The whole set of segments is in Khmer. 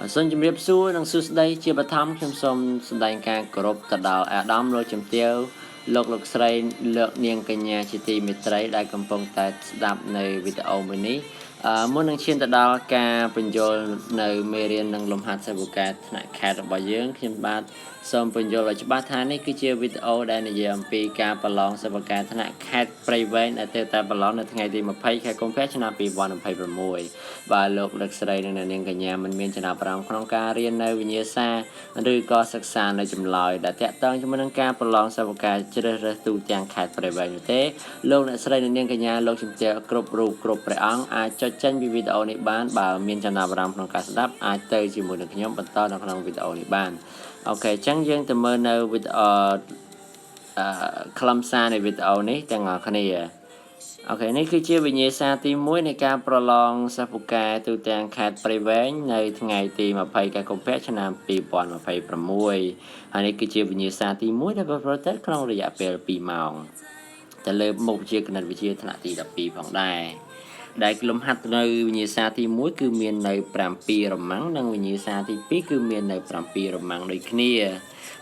សូមជម្រាបសួរនិងសួស្តីជាបឋមខ្ញុំសូមសម្ដែងការគោរពទៅដល់អាដាមលោកជំទាវលោកលោកស្រីលោកនាងកញ្ញាជាទីមេត្រីដែលកំពុងតែស្ដាប់នៅវីដេអូមួយនេះអឺមុននឹងឈានទៅដល់ការពន្យល់នៅមេរៀននិងលំហាត់សិស្សពូកែថ្នាក់ខេត្តរបស់យើងខ្ញុំបាទសូមពន្យល់ឲ្យច្បាស់ថានេះគឺជាវីដេអូដែលនិយាយអំពីការប្រឡងសិស្សពូកែថ្នាក់ខេត្តព្រៃវែងដែលទើបតែប្រឡងនៅថ្ងៃទី20ខែកុម្ភៈឆ្នាំ2026បាទលោកលោកស្រីនិងអ្នកនាងកញ្ញាមិនមានចំណាប់អារម្មណ៍ក្នុងការរៀននៅវិញ្ញាសាឬក៏សិក្សានៅចម្លើយដែលតាក់ទងជាមួយនឹងការប្រឡងសិស្សពូកែជ្រើសរើសទូទាំងខេត្តព្រៃវែងនោះទេលោកអ្នកស្រីនិងនាងកញ្ញាលោកជំទាវគ្រប់រូបគ្រប់ព្រះអង្គអាចចុចចេញពីវីដេអូនេះបានបើមានចំណាប់អារម្មណ៍ក្នុងការស្ដាប់អាចទៅជាមួយនឹងខ្ញុំបន្តនៅក្នុងវីដេអូនេះបាន OK អញ្ចឹងយើងទៅមើលនៅវីដេអូអឺខ្លឹមសារនៃវីដេអូនេះទាំងអស់គ្នា OK នេះគឺជាវិញ្ញាសាទី1នៃការប្រឡងសិស្សពូកែទូទាំងខេត្តព្រៃវែងនៅថ្ងៃទី20ខែកុម្ភៈឆ្នាំ2026ហើយនេះគឺជាវិញ្ញាសាទី1ដែលប្រព្រឹត្តទៅក្នុងរយៈពេល2ម៉ោងទៅលើមុខវិជ្ជាគណិតវិទ្យាថ្នាក់ទី12ផងដែរដែលលំហាត់នៅវិញ្ញាសាទី1គឺមាននៅ7រម៉ាំងនិងវិញ្ញាសាទី2គឺមាននៅ7រម៉ាំងដូចគ្នា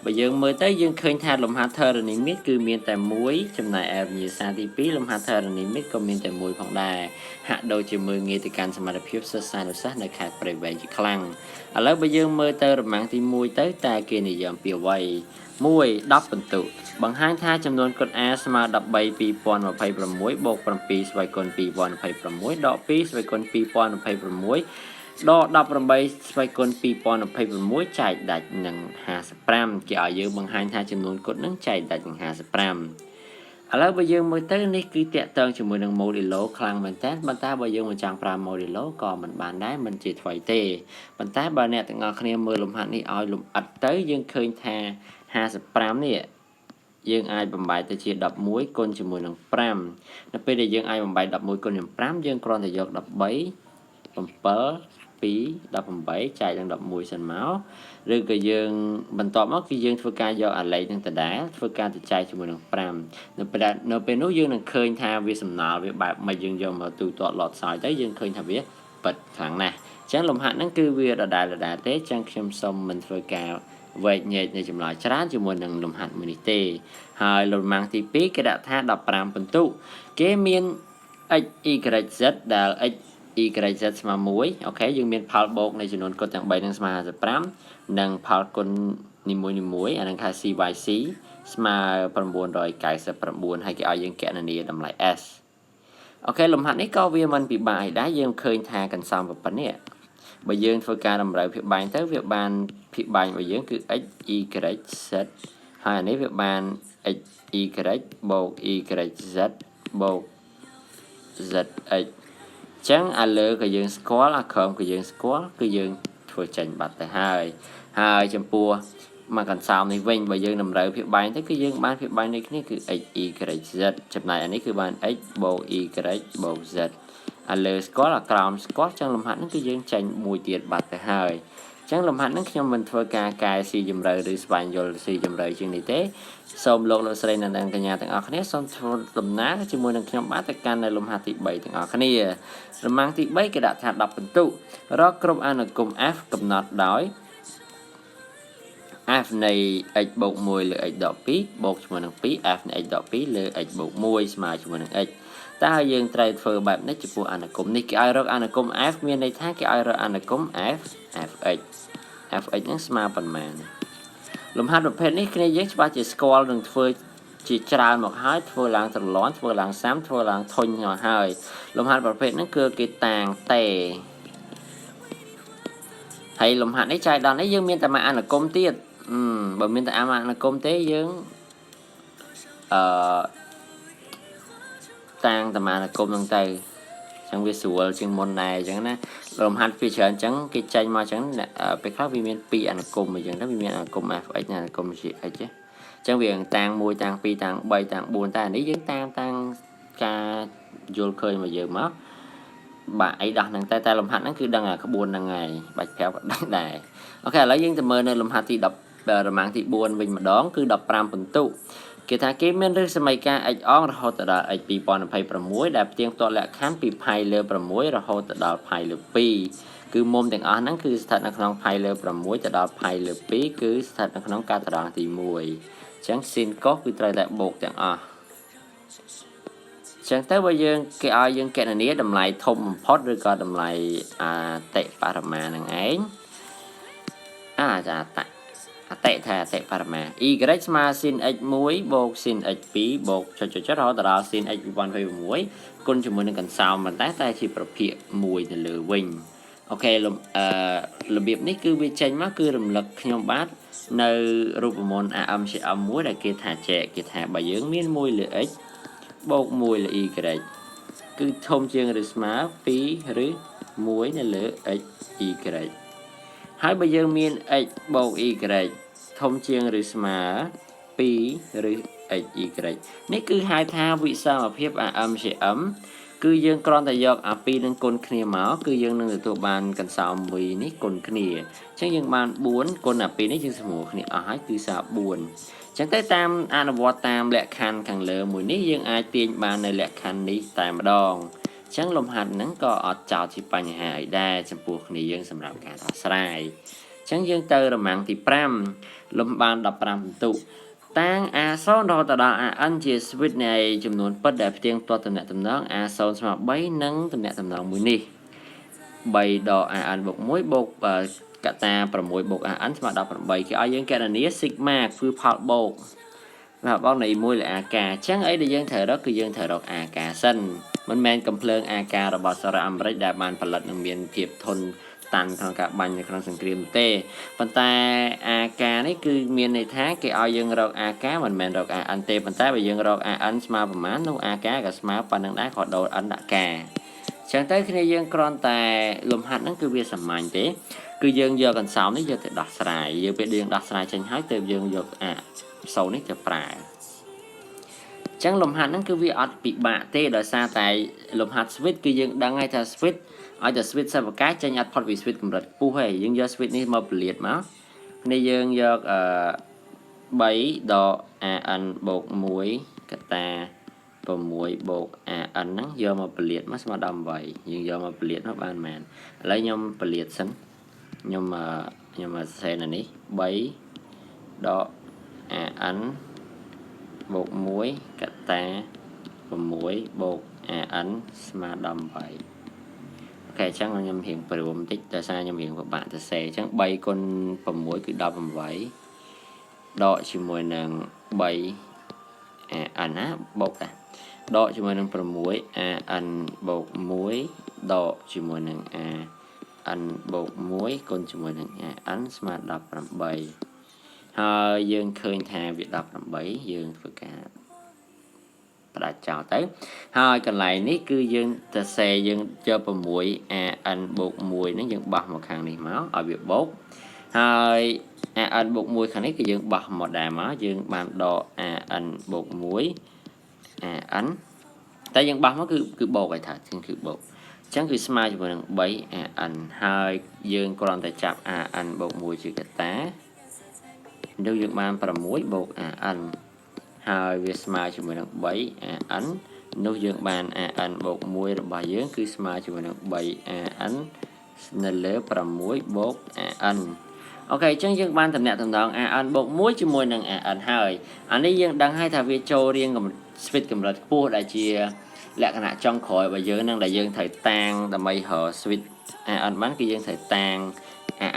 បើយើងមើលទៅយើងឃើញថាលំហាត់ធរណីមាត្រគឺមានតែមួយចំណែកឯវិញ្ញាសាទី2លំហាត់ធរណីមាត្រក៏មានតែមួយផងដែរហាក់ដូចជាមើលងាយទៅកាន់សមត្ថភាពសិស្សានុសិស្សនៅខេត្តព្រៃវែងជាខ្លាំងឥឡូវបើយើងមើលទៅរម៉ាំងទី1ទៅតើគេនិយាយអំពីអ្វី1 10ពិន្ទុបង្ហាញថាចំនួនគុត A ស្មើ13 2026បូក7ស្វ័យគុណ2026ដក2ស្វ័យគុណ2026ដក18ស្វ័យគុណ2026ចែកដាច់នឹង55គេឲ្យយើងបង្ហាញថាចំនួនគុតនឹងចែកដាច់នឹង55ឥឡូវបើយើងមើលទៅនេះគឺតាក់ទងជាមួយនឹង modulo ខ្លាំងមែនតើប៉ុន្តែបើយើងមិនចង់ប្រើ modulo ក៏មិនបានដែរមិនជាថ្មីទេប៉ុន្តែបើអ្នកទាំងអស់គ្នាមើលលំហាត់នេះឲ្យលំអិតទៅយើងឃើញថា55នេះយើងអាចបំបែកទៅជា11គុណជាមួយនឹង5នៅពេលដែលយើងអាចបំបែក11គុណនឹង5យើងគ្រាន់តែយក13 7 2 18ចែកនឹង11សិនមកឬក៏យើងបន្ទាប់មកគឺយើងធ្វើការយកអាលេខនឹងដដែលធ្វើការទៅចែកជាមួយនឹង5នៅពេលនោះយើងនឹងឃើញថាវាសំណល់វាបែបមិនយើងយកមកទូទាត់លតសោយទៅយើងឃើញថាវាពិតខ្លាំងណាស់អញ្ចឹងលំហាត់ហ្នឹងគឺវាដដែលដដែលទេអញ្ចឹងខ្ញុំសូមមិនធ្វើការវែកញែកនៃចម្លើយច្រើនជាមួយនឹងលំហាត់មួយនេះទេហើយលំហាត់ទី2គេដាក់ថា15ពិន្ទុគេមាន x y z ដែល x y z ស្មើ1 OK យើងមានផលបូកនៃចំនួនគត់ទាំង3នឹងស្មើ55និងផលគុណនីមួយនីមួយអានឹងហៅ CYC ស្មើ999ហើយគេឲ្យយើងគណនាតម្លៃ S OK លំហាត់នេះក៏វាមិនពិបាកអីដែរយើងឃើញថាកន្សំប៉ុណ្ណេះបើយើងធ្វើការតម្រូវភាគបែងទៅវាបានភាគបែងរបស់យើងគឺ x y z ហើយអានេះវាបាន x y បូក y z បូក z x ចឹងអាលើក៏យើងស្គាល់អាក្រោមក៏យើងស្គាល់គឺយើងធ្វើចេញបាត់ទៅហើយហើយចំពោះមកកន្សោមនេះវិញបើយើងតម្រូវភាគបែងទៅគឺយើងបានភាគបែងនេះគ្នាគឺ x y z ចំណែកអានេះគឺបាន x បូក y បូក z អាលើស្គាល់អាក្រោមស្គាល់ចឹងលំហាត់ហ្នឹងគឺយើងចេញមួយទៀតបាត់ទៅហើយចឹងលំហាត់ហ្នឹងខ្ញុំមិនធ្វើការកែស៊ីជម្រៅឬស្វែងយល់ស៊ីជម្រៅជាងនេះទេសូមលោកលោកស្រីនិងនាងកញ្ញាទាំងអស់គ្នាសូមធ្វើដំណើរជាមួយនឹងខ្ញុំបាទទៅកាន់នៅលំហាត់ទី3ទាំងអស់គ្នារមាំងទី3គេដាក់ថា10ពិន្ទុរកគ្រប់អនុគមន៍ f កំណត់ដោយ f នៃ x បូក1លើ x ដក2បូកជាមួយនឹង2 f នៃ x ដក2លើ x បូក1ស្មើជាមួយនឹង x តើយើងត្រូវធ្វើបែបនេះចំពោះអនុគមន៍នេះគេឲ្យរកអនុគមន៍ f មានន័យថាគេឲ្យរកអនុគមន៍ f fx fx ហ្នឹងស្មើប៉ុន្មានលំហាត់ប្រភេទនេះគ្នាយើងច្បាស់ជាស្គាល់នឹងធ្វើជាច្រើនមកហើយធ្វើឡើងត្រលន់ធ្វើឡើងសាំធ្វើឡើងធុញមកហើយលំហាត់ប្រភេទហ្នឹងគឺគេតាងតេហើយលំហាត់នេះចែកដល់នេះយើងមានតែមួយអនុគមន៍ទៀតបើមានតែអនុគមន៍ទេយើងអឺតាងតែអនុគមន៍ហ្នឹងទៅចឹងវាស្រួលជាងមុនដែរអញ្ចឹងណាលំហាត់ពីច្រើនអញ្ចឹងគេចេញមកអញ្ចឹងពេលខ្លះវាមាន2អនុគមន៍អញ្ចឹងទៅវាមានអនុគមន៍ fx និងអនុគមន៍ gx អញ្ចឹងវាតាង1តាង2តាង3តាង4តែនេះយើងតាមតាំងការយល់ឃើញមកយើងមកបាទអីដោះហ្នឹងតែតែលំហាត់ហ្នឹងគឺដឹងអាក្បួនហ្នឹងហើយបាច់ប្រាប់ក៏ដឹងដែរ OK ឥឡូវយើងទៅមើលនៅលំហាត់ទី10រមាំងទី4វិញម្ដងគឺ15ពិន្ទុ គេថាគេមានឫសសមីការ x អងរហូតទៅដល់ x 2026ដែលផ្ទៀងផ្ទាត់លក្ខខណ្ឌពីផៃលើ6រហូតទៅដល់ផៃលើ2គឺមុំទាំងអស់ហ្នឹងគឺស្ថិតនៅក្នុងផៃលើ6ទៅដល់ផៃលើ2គឺស្ថិតនៅក្នុងកាតរង់ទី1អញ្ចឹង sin cos គឺត្រូវតែបូកទាំងអស់ចឹងទៅបើយើងគេឲ្យយើងកណនាតម្លៃធំបំផុតឬក៏តម្លៃអតិបរមានឹងឯងអាចាតអតិថាអតិបរមា y ស្មើ sin x 1បូក sin x 2បូកចុចចុចរហូតដល់ sin x 2026គុណជាមួយនឹងកន្សោមប៉ុន្តែតែជាប្រភាគ1ទៅលើវិញ OK លំអឺរបៀបនេះគឺវាចេញមកគឺរំលឹកខ្ញុំបាទនៅរូបមន្ត AM ជា M មួយដែលគេថាចែកគេថាបើយើងមាន1លើ x បូក1លើ y គឺធំជាងឬស្មើ2ឬ1នៅលើ x y ហើយបើយើងមាន x បូក y ធំជាងឬស្មើ2ឬ x y នេះគឺហៅថាវិសមភាព AM ជា M គឺយើងគ្រាន់តែយកអាពីរនឹងគុណគ្នាមកគឺយើងនឹងទទួលបានកន្សោមមួយនេះគុណគ្នាអញ្ចឹងយើងបាន4គុណអាពីរនេះយើងស្មូលគ្នាអស់ហើយគឺសល់4អញ្ចឹងទៅតាមអនុវត្តតាមលក្ខខណ្ឌខាងលើមួយនេះយើងអាចទាញបាននៅលក្ខខណ្ឌនេះតែម្ដងអញ្ចឹងលំហាត់ហ្នឹងក៏អត់ចោទជាបញ្ហាអីដែរចំពោះគ្នាយើងសម្រាប់ការដោះស្រាយអញ្ចឹងយើងទៅរមាំងទី5លំបាន15ពិន្ទុតាំង A0 រហូតដល់ AN ជា suite នៃចំនួនពិតដែលផ្ទៀងផ្ទាត់ទំនាក់ទំនង A0 ស្មើ3និងទំនាក់ទំនងមួយនេះ3ដក AN បូក1បូកកតា6បូក AN ស្មើ18គេឲ្យយើងកណនា sigma គឺផលបូកបាទបងនៃ1លើ AK អញ្ចឹងអីដែលយើងត្រូវរកគឺយើងត្រូវរក AK សិនមិនមែនកំភ្លើង AK របស់សហរដ្ឋអាមេរិកដែលបានផលិតនឹងមានភាពធន់តាន់ក្នុងការបាញ់នៅក្នុងសង្គ្រាមទេប៉ុន្តែ AK នេះគឺមានន័យថាគេឲ្យយើងរក AK មិនមែនរក AN ទេប៉ុន្តែបើយើងរក AN ស្មើប្រមាណនោះ AK ក៏ស្មើប៉ុណ្្នឹងដែរក៏ដូរ N ដាក់ K ចឹងទៅគ្នាយើងគ្រាន់តែលំហាត់ហ្នឹងគឺវាសាមញ្ញទេគឺយើងយកកន្សោមនេះយកទៅដោះស្រាយយើងពេលយើងដោះស្រាយចេញហើយទើបយើងយកអាសូនេះទៅប្រើចឹងលំហាត់ហ្នឹងគឺវាអត់ពិបាកទេដោយសារតែលំហាត់ switch គឺយើងដឹងហើយថា switch ឲ្យតែ switch សិបកាចេញអត់ផុតពី switch កម្រិតខ្ពស់ហើយយើងយក switch នេះមកពលាតមកនេះយើងយកអឺ3ដក AN បូក1កតា6បូក AN ហ្នឹងយកមកពលាតមកស្មើ18យើងយកមកពលាតមកបានមែនឥឡូវខ្ញុំពលាតសិនខ្ញុំខ្ញុំសរសេរនៅនេះ3ដក AN បូក1កតា6បូក AN ស្មើ18 OK អញ្ចឹងខ្ញុំរៀងព្រមបន្តិចដោយសារខ្ញុំរៀងពិបាកទៅសេអញ្ចឹង3គុណ6គឺ18ដកជាមួយនឹង3 AN ណាបូកតាដកជាមួយនឹង6 AN បូក1ដកជាមួយនឹង AN បូក1គុណជាមួយនឹង AN ស្មើ18ហើយយើងឃើញថាវា18យើងធ្វើការផ្ដាច់ចោលទៅហើយកន្លែងនេះគឺយើងទៅសេយើងយក6 AN បូក1ហ្នឹងយើងបោះមកខាងនេះមកឲ្យវាបូកហើយ AN បូក1ខាងនេះគឺយើងបោះមកដែរមកយើងបានដក AN បូក1 AN តែយើងបោះមកគឺគឺបូកឲ្យថាគឺបូកអញ្ចឹងគឺស្មើជាមួយនឹង3 AN ហើយយើងគ្រាន់តែចាប់ AN បូក1ជាកតានោះយើងបាន6បូក AN ហើយវាស្មើជាមួយនឹង3 AN នោះយើងបាន AN បូក1របស់យើងគឺស្មើជាមួយនឹង3 AN នៅលើ6បូក AN OK អញ្ចឹងយើងបានតំណាក់តំណង AN បូក1ជាមួយនឹង AN ហើយអានេះយើងដឹងហើយថាវាចូលរៀង switch កម្រិតខ្ពស់ដែលជាលក្ខណៈចុងក្រោយរបស់យើងនឹងដែលយើងត្រូវតាងដើម្បីរក switch AN បានគឺយើងត្រូវតាង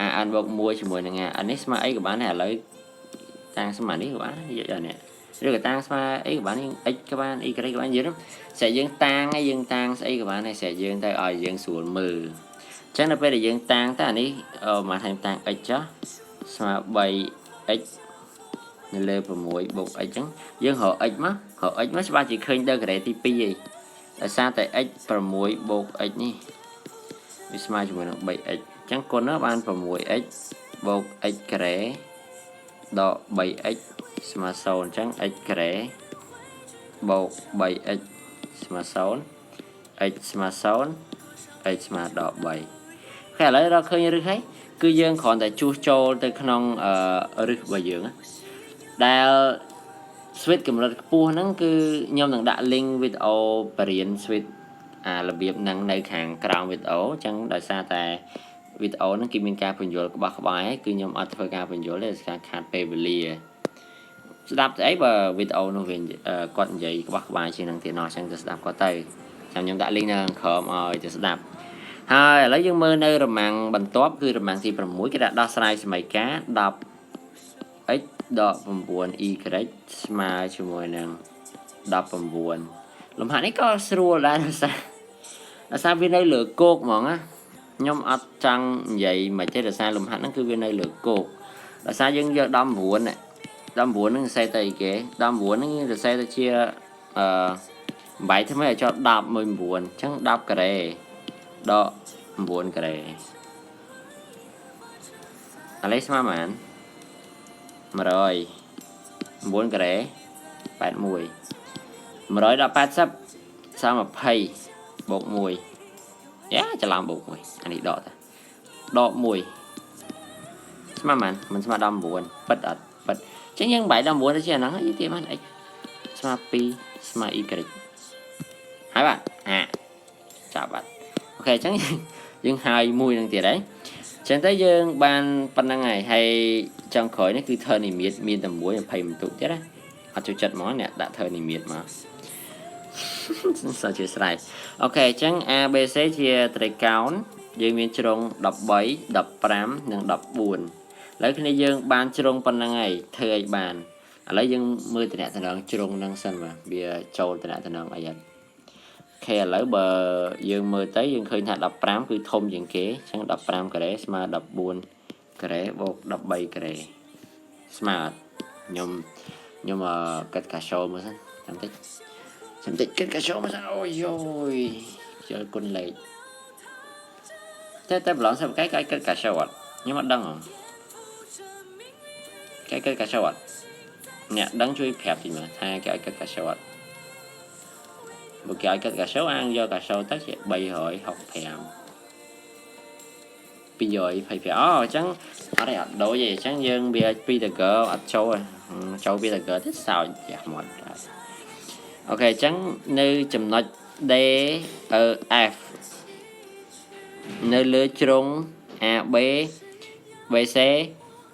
AN បូក1ជាមួយនឹង AN នេះស្មើអីក៏បានដែរឥឡូវតាងស្មើនេះក៏បានយកយកនេះឬក៏តាងស្មើអីក៏បាន x ក៏បាន y ក៏បានយើងស្រែកយើងតាងហើយយើងតាងស្អីក៏បានដែរស្រែកយើងទៅឲ្យយើងស្រួលមើលអញ្ចឹងនៅពេលដែលយើងតាងតើអានេះមកថែមតាង x ចុះស្មើ 3x នៅលើ6បូក x អញ្ចឹងយើងរក x មករក x មកច្បាស់ជាឃើញដល់ការ៉េទី2ឯងដោយសារតែ x 6បូក x នេះវាស្មើជាមួយនឹង 3x អញ្ចឹងគុណបាន 6x បូក x ការ៉េដក 3x ស្មើ0អញ្ចឹង x ការ៉េបូក 3x ស្មើ0 x ស្មើ0 x ស្មើដក3 OK ឥឡូវរកឃើញរឹសហើយគឺយើងគ្រាន់តែជួសចូលទៅក្នុងរឹសរបស់យើងដែល switch កម្រិតខ្ពស់ហ្នឹងគឺខ្ញុំនឹងដាក់ link វីដេអូបរៀន switch អារបៀបហ្នឹងនៅខាងក្រោមវីដេអូអញ្ចឹងដោយសារតែវីដេអូហ្នឹងគេមានការពន្យល់ក្បោះក្បាយគឺខ្ញុំអត់ធ្វើការពន្យល់ទេដោយសារខាតពេលវេលាស្ដាប់ស្អីបើវីដេអូនោះវាគាត់និយាយក្បោះក្បាយជាងនឹងទៀតណោះអញ្ចឹងទៅស្ដាប់គាត់ទៅចាំខ្ញុំដាក់ link នៅខាងក្រោមឲ្យទៅស្ដាប់ហើយឥឡូវយើងមើលនៅរមាំងបន្ទាប់គឺរមាំងទី6គេដាក់ដោះស្រាយសមីការ10 x ដក 9y ស្មើជាមួយនឹង19លំហាត់នេះក៏ស្រួលដែរដោយសារវានៅលើគោកហ្មងណាខ្ញុំអត់ចង់និយាយមិនទេដោយសារលំហាត់ហ្នឹងគឺវានៅលើគោកដោយសារយើងយក19 19ហ្នឹងសរសេរទៅអីគេ19ហ្នឹងយើងសរសេរទៅជាអឺបាយធ្វើម៉េចឲ្យជាប់10មួយ9អញ្ចឹង10ការ៉េដក9ការ៉េឥឡូវស្មើប៉ុន្មាន100 9ការ៉េ81 100ដល់80សល់20បូក1យ៉ាច្រឡំបូក1អានេះដកតាដក1ស្មើប៉ុន្មានមិនស្មើ19ពិតអត់ពិតអញ្ចឹងយើងបែក19ទៅជាអាហ្នឹងយីទៀតបាន x ស្មើ2ស្មើ y ហើយបាទអាចាប់បាទ OK អញ្ចឹងយើងហើយមួយនឹងទៀតហើយចឹងទៅយើងបានប៉ុណ្្នឹងហើយហើយចុងក្រោយនេះគឺ ធរណីមាត្រមានតែមួយ20បន្ទុកទៀតណាអត់ចូលចិត្តហ្មងអ្នកដាក់ ធរណីមាត្រមកសើជាស្រ័យ OK អញ្ចឹង A B C ជាត្រីកោណយើងមានជ្រុង13 15និង14ឥឡូវគ្នាយើងបានជ្រុងប៉ុណ្្នឹងហើយធ្វើឲ្យបានឥឡូវយើងមើលតំណតំណងជ្រុងហ្នឹងសិនបាទវាចូលតំណតំណងអីអត់ OK ឥឡូវបើយើងមើលទៅយើងឃើញថា15គឺធំជាងគេអញ្ចឹង15ការ៉េស្មើ14ការ៉េបូក13ការ៉េស្មើអត់ខ្ញុំខ្ញុំកាត់កាសូមើលសិនចាំតិចចាំតិចគិតកាសូមើលសិនអូយយយជិលគុណលេខតែតែប្រឡងសិបកែគេគិតកាសូអត់ខ្ញុំអត់ដឹងហ៎គេគិតកាសូអត់អ្នកដឹងជួយប្រាប់តិចមើលថាគេឲ្យគិតកាសូអត់បើគេឲ្យគិតកាសូអាងយកកាសូទៅជា365 225អូអញ្ចឹងអត់ទេអត់ដូចទេអញ្ចឹងយើងវាពីតកអត់ចូលចូលពីតកទៅសោចយ៉ាស់មាត់ OK អញ្ចឹងនៅចំណុច D E F នៅលើជ្រុង A B B C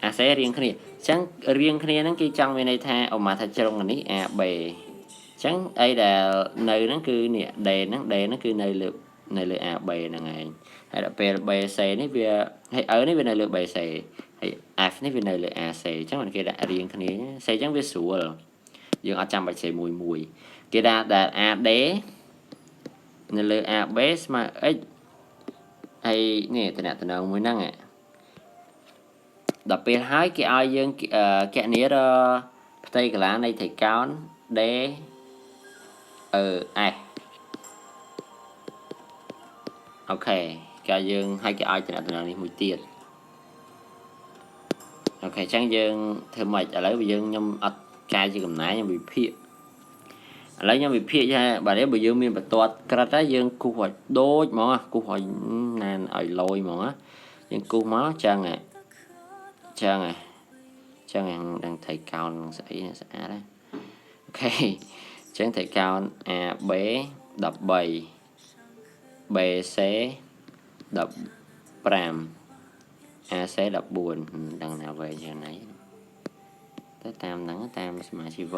A C រៀងគ្នាអញ្ចឹងរៀងគ្នាហ្នឹងគេចង់មានន័យថាអូម៉ាថាជ្រុងនេះ A B អញ្ចឹងអីដែលនៅហ្នឹងគឺនេះ D ហ្នឹង D ហ្នឹងគឺនៅលើ A B ហ្នឹងឯងហើយដល់ពេល B C នេះវាហើយ E នេះវានៅលើ B C ហើយ F នេះវានៅលើ A C អញ្ចឹងมันគេដាក់រៀងគ្នា C អញ្ចឹងវាស្រួលយើងអត់ចាំបាច់សេមួយមួយគេដាក់ដែល AD នៅលើ AB ស្មើ x ហើយនេះតំណតំណងមួយហ្នឹងដល់ពេលហើយគេឲ្យយើងកណនីរផ្ទៃកាឡានៃត្រីកោណ D E S OK គេឲ្យយើងឲ្យគេឲ្យតំណតំណងនេះមួយទៀត OK អញ្ចឹងយើងធ្វើម៉េចឥឡូវយើងខ្ញុំអត់កាយជាកំណែខ្ញុំវិភាគឥឡូវខ្ញុំវិភាគថាបាទនេះបើយើងមានបន្ទាត់ក្រិតហើយយើងគូសឲ្យដូចហ្មងគូសឲ្យណានឲ្យលយហ្មងយើងគូសមកចឹងចឹងចឹងដឹងត្រីកោណស្អីស្អាតណា OK ចឹងត្រីកោណ AB 13 BC 15 AC 14ដឹងណាវែងយ៉ាងណាទៅតាមហ្នឹងតាមសមាជីវ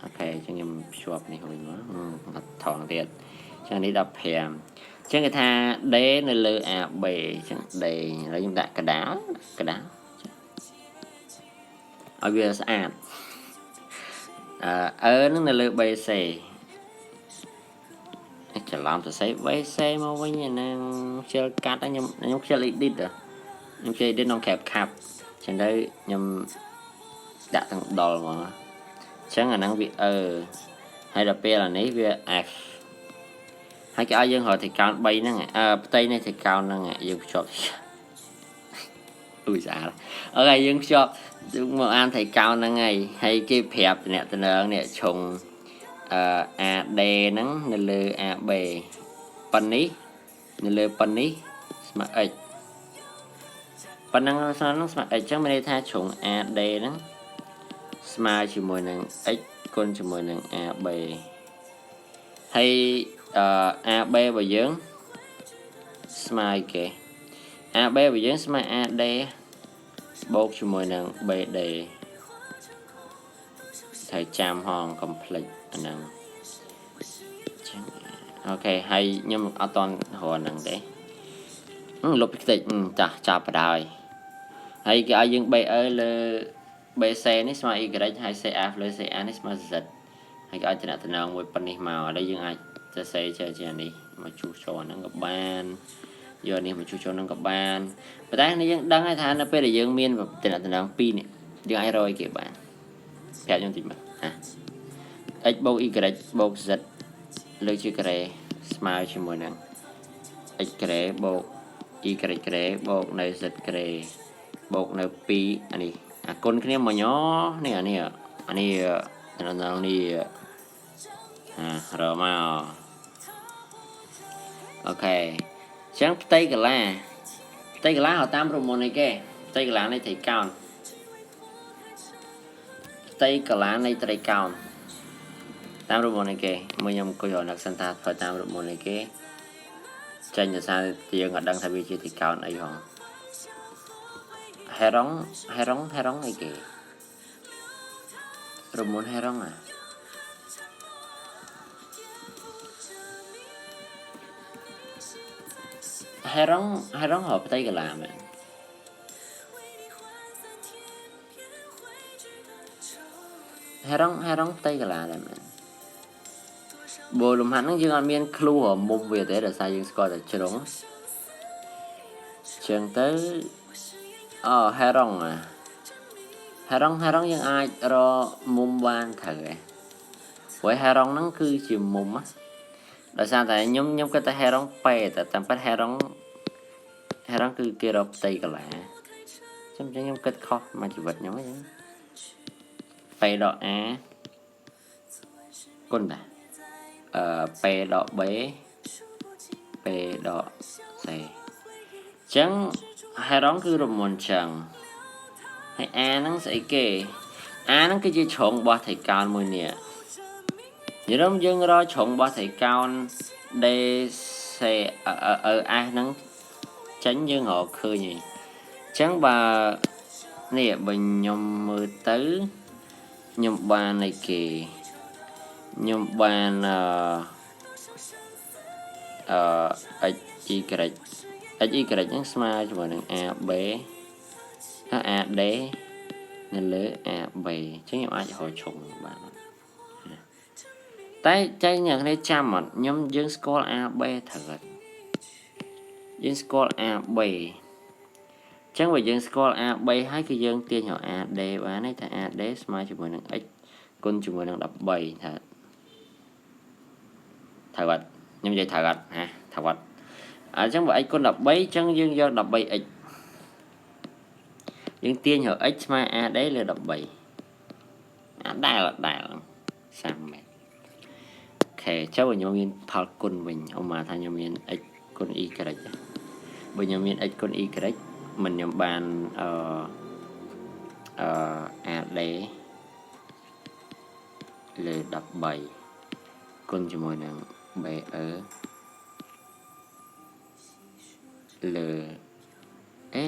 OK អញ្ចឹងខ្ញុំភ្ជាប់នេះវិញមកអត់ថងទៀតអញ្ចឹងនេះ15អញ្ចឹងគេថា D នៅលើ AB អញ្ចឹង D ឥឡូវខ្ញុំដាក់កដាលកដាលឲ្យវាស្អាតអឺ E នឹងនៅលើ BC ច្រឡំសរសេរ BC មកវិញហ្នឹងខ្ជិលកាត់ខ្ញុំខ្ញុំខ្ជិល edit ខ្ញុំខ្ជិល edit ក្នុង CapCut ចឹងទៅខ្ញុំដាក់ទាំងដុលមកអញ្ចឹងអាហ្នឹងវា E ហើយដល់ពេលអានេះវា F ហើយគេឲ្យយើងរកត្រីកោណ3ហ្នឹងអឺផ្ទៃនៃត្រីកោណហ្នឹងយើងភ្ជាប់អ៊ុយស្អាត OK យើងភ្ជាប់មកអានត្រីកោណហ្នឹងហើយហើយគេប្រាប់តំណតំណងនេះឆុងអឺ AD ហ្នឹងនៅលើ AB ប៉ុណ្នេះនៅលើប៉ុណ្នេះស្មើ x ប៉ុណ្ណឹងស្មើហ្នឹងស្មើ x អញ្ចឹងមានន័យថាជ្រុង AD ហ្នឹង ស្មើជាមួយនឹង x គុណជាមួយនឹង AB ហើយអឺ AB របស់យើងស្មើគេ AB របស់យើងស្មើ AD បូកជាមួយនឹង BD ត្រូវចាំហងកុំភ្លេចអាហ្នឹងចឹង OK ហើយខ្ញុំអត់តន់រកហ្នឹងទេលុបពីខ្ទេចចាស់ចាប់បដ ாய் ហើយគេឲ្យយើង BE លើ BC នេះស្មើ Y ហើយ CF លើ CA នេះស្មើ Z ហើយគេឲ្យតំណងមួយប៉ុណ្នេះមកឥឡូវយើងអាចសរសេរជាជានេះមកជួសចូលហ្នឹងក៏បានយកនេះមកជួសចូលហ្នឹងក៏បានប៉ុន្តែនេះយើងដឹងហើយថានៅពេលដែលយើងមានតំណងពីរនេះយើងអាចរកឲ្យគេបានប្រាប់ខ្ញុំតិចមកហា x បូក y បូក z លើកជាការ៉េស្មើជាមួយនឹង x ការ៉េបូក y ការ៉េបូកនៅ z ការ៉េបូកនៅ2អានេះអាគុណគ្នាមកញនេះអានេះអានេះតំណងនេះហារកមក OK អញ្ចឹងផ្ទៃកាឡាផ្ទៃកាឡាហៅតាមរូបមន្តអីគេផ្ទៃកាឡានៃត្រីកោណផ្ទៃកាឡានៃត្រីកោណតាមរូបមន្តអីគេមួយខ្ញុំអង្គុយរកនឹកសិនថាធ្វើតាមរូបមន្តអីគេចេញដោយសារយើងអត់ដឹងថាវាជាត្រីកោណអីហងហេរ៉ុងហេរ៉ុងហេរ៉ុងអីគេរូបមន្តហេរ៉ុងអាហេរ៉ុងហេរ៉ុងរកផ្ទៃកាឡាមែនហេរ៉ុងហេរ៉ុងផ្ទៃកាឡាដែរមែនបើលំហាត់ហ្នឹងយើងអត់មាន clue រមុំវាទេដោយសារយើងស្គាល់តែជ្រុងចឹងទៅអូហេរ៉ុងអាហេរ៉ុងហេរ៉ុងយើងអាចរកមុំបានត្រូវឯងព្រោះហេរ៉ុងហ្នឹងគឺជាមុំណាដោយសារតែខ្ញុំខ្ញុំគិតថាហេរ៉ុងពេតែតាមពិតហេរ៉ុងហេរ៉ុងគឺគេរកផ្ទៃកាឡាចាំចឹងខ្ញុំគិតខុសមួយជីវិតខ្ញុំហ្នឹង P ដក A គុណតាអឺ P ដក B P ដក C អញ្ចឹងហេរ៉ុងគឺរមន្តចឹងហើយ A ហ្នឹងស្អីគេ A ហ្នឹងគឺជាជ្រុងរបស់ត្រីកោណមួយនេះនិយាយយើងរកជ្រុងរបស់ត្រីកោណ D C E S ហ្នឹងចេញយើងរកឃើញហើយអញ្ចឹងបើនេះបើខ្ញុំមើលទៅខ្ញុំបានអីគេខ្ញុំបានអឺអឺ x y x y ហ្នឹងស្មើជាមួយនឹង a b អា a d នៅលើ a b អញ្ចឹងខ្ញុំអាចរកជ្រុងបានតែចែកអ្នកគ្នាចាំអត់ខ្ញុំយើងស្គាល់ a b ត្រូវអត់យើងស្គាល់ a b អញ្ចឹងបើយើងស្គាល់ a b ហើយគឺយើងទាញរក a d បានហើយថា a d ស្មើជាមួយនឹង x គុណជាមួយនឹង13ថាត្រូវអត់ខ្ញុំនិយាយត្រូវអត់ហាត្រូវអត់អញ្ចឹងបើ x គុណ13អញ្ចឹងយើងយក 13x យើងទាញរក x ស្មើ AD លើ13អាដែលដែល30ម៉ែត្រ OK ចុះខ្ញុំមានផលគុណវិញឧមាថាខ្ញុំមាន x គុណ y បើខ្ញុំមាន x គុណ y មិនខ្ញុំបានអឺអឺ AD លើ13គុណជាមួយនឹង BE លើអេ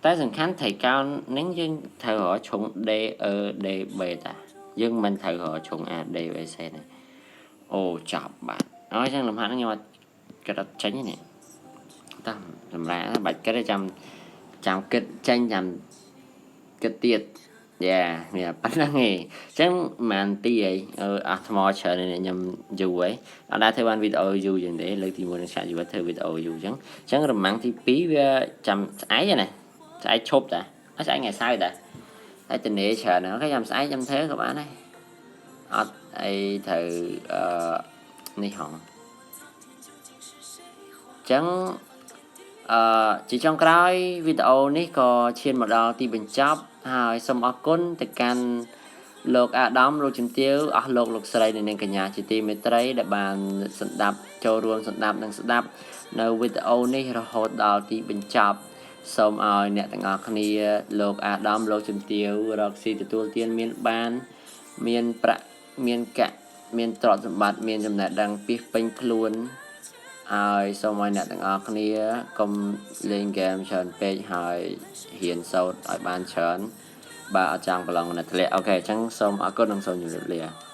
តែសំខាន់ត្រីកោណហ្នឹងយើងត្រូវរកជ្រុង D E D B តាយើងមិនត្រូវរកជ្រុង A D B C ទេអូចាប់បាទអញ្ចឹងលំហាត់ហ្នឹងខ្ញុំអត់គិតអត់ចេញទេនេះតោះសម្រាប់បាច់គិតទេចាំចាំគិតចេញចាំគិតទៀតយ៉ាមានប៉ុណ្្នឹងឯងអញ្ចឹងប្រហែលទីអីអឺអស់ថ្មច្រើននេះខ្ញុំយូរហើយអត់ដែលធ្វើបានវីដេអូយូរជាងទេលើកទី1ក្នុងឆាកជីវិតធ្វើវីដេអូយូរអញ្ចឹងអញ្ចឹងរម៉ាំងទី2វាចាំស្អែកណាស្អែកឈប់តាអត់ស្អែកថ្ងៃសៅរ៍តាតែតនេច្រើនណាស់ OK ចាំស្អែកចាំធ្វើក៏បានដែរអត់អីត្រូវអឺនេះហងអញ្ចឹងអឺជាចុងក្រោយវីដេអូនេះក៏ឈានមកដល់ទីបញ្ចប់ហើយសូមអរគុណទៅកាន់លោកអាដាមលោកជំទាវអស់លោកលោកស្រីនិងនាងកញ្ញាជាទីមេត្រីដែលបានស្ដាប់ចូលរួមស្ដាប់និងស្ដាប់នៅវីដេអូនេះរហូតដល់ទីបញ្ចប់ សូមឲ្យអ្នកទាំងអស់គ្នាលោកអាដាមលោកជំទាវរកស៊ីទទួលទានមានបាន មានប្រាក់មានកាក់មានទ្រព្យសម្បត្តិមានចំណេះដឹងពាសពេញខ្លួនហើយសូមឲ្យអ្នកទាំងអស់គ្នាកុំលេងហ្គេមច្រើនពេកហើយរៀនសូត្រឲ្យបានច្រើនបាទអត់ចង់ប្រឡងនៅធ្លាក់OK អញ្ចឹងសូមអរគុណនិងសូមជម្រាបលា។